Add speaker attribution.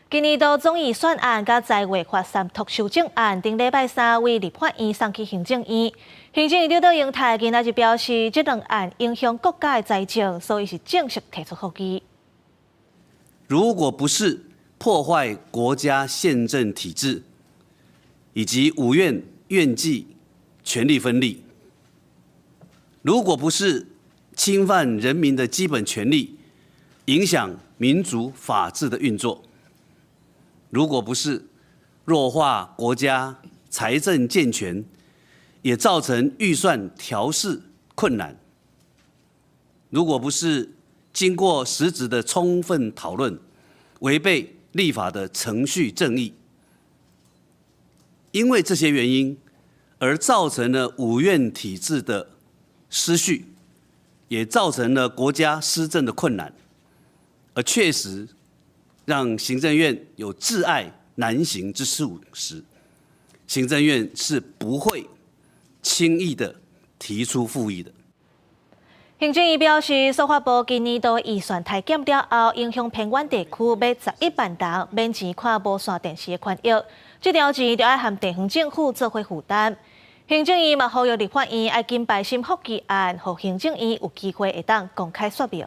Speaker 1: 今年度總預算案佮財劃法三讀修正案，頂禮拜三為立法院送去行政院。行政院長卓榮泰今仔日表示，這兩案影響國家的財政，所以是正式提出覆議。
Speaker 2: 如果不是破壞國家憲政體制，以及五院院際權力分立，如果不是侵犯人民的基本權利，影響民主法治的運作，如果不是弱化國家財政健全，也造成預算調適困難，如果不是經過實質的充分討論，違背立法的程序正義，因為這些原因而造成了五院體制的失序，也造成了國家施政的困難，而確實讓行政院有窒礙難行之事時，行政院是不會輕易的提出覆議的。
Speaker 1: 行政院表示，司法部今年度預算削減了後，影響偏遠地區欲11萬人免錢看無線電視的權益，這條錢著愛和地方政府做伙負擔。行政院嘛呼籲立法院愛緊排審覆議案，予行政院有機會會當公開說明。